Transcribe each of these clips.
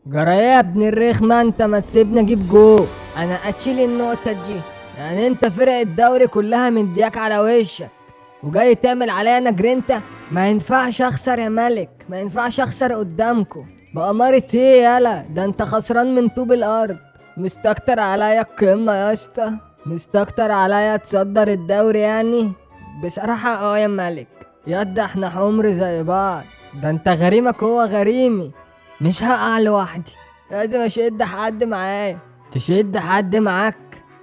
جرى ايه يا ابن الرخمة؟ انت ما تسيبني اجيب جول، انا اتشيل النقطة دي. يعني انت فرق الدوري كلها مدياك على وشك وجاي تعمل عليا انا جرينتا؟ ما ينفعش اخسر يا ملك، ما ينفعش اخسر قدامكم. بأمارة ايه يالا؟ ده انت خسران من طوب الارض. مستكتر عليا القمة يا اسطى، مستكتر عليا تصدر الدوري يعني؟ بصراحة اه يا ملك، ياد احنا حمر زي بعض، ده انت غريمك هو غريمي. مش هقع لوحدي، لازم اشد حد معايا. تشد حد معاك؟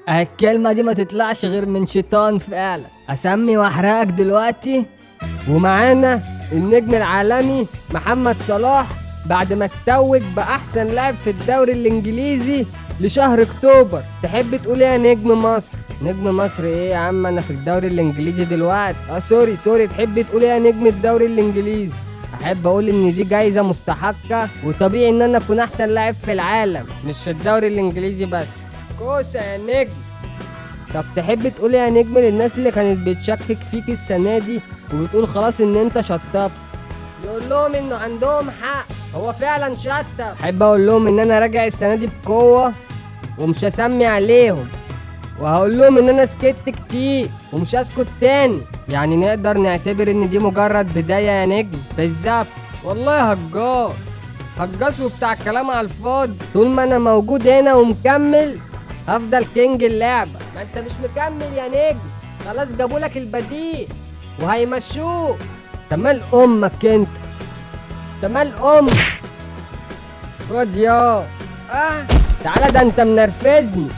الكلمة دي ما تطلعش غير من شيطان فعلا. اسمي واحرقك دلوقتي. ومعانا النجم العالمي محمد صلاح بعد ما اتوج بأحسن لاعب في الدوري الإنجليزي لشهر أكتوبر. تحب تقول ايه يا نجم مصر؟ نجم مصر ايه يا عم، انا في الدوري الإنجليزي دلوقتي. Sorry sorry. تحب تقول ايه يا نجم الدوري الإنجليزي؟ احب اقول ان دي جايزة مستحقة، وطبيعي ان انا اكون احسن لاعب في العالم، مش في الدوري الإنجليزي بس. كوسة يا نجم. طب تحب تقول ايه يا نجم للناس اللي كانت بتشكك فيك السنة دي وبتقول خلاص ان انت شطبت؟ يقول لهم انه عندهم حق، هو فعلا شطب. احب اقول لهم ان انا راجع السنة دي بقوة ومش هسمي عليهم، وهقول لهم ان انا سكت كتير ومش هسكت تاني. يعني نقدر نعتبر ان دي مجرد بداية يا نجم؟ بالظبط والله. هجاص هجاص وبتاع كلام على الفاضي. طول ما انا موجود هنا ومكمل هفضل king اللعبة. ما انت مش مكمل يا نجم، خلاص جابولك البديل وهيمشوك. طب مال امك انت؟ طب مال امك؟ خد يا تعالى، ده انت منرفزني.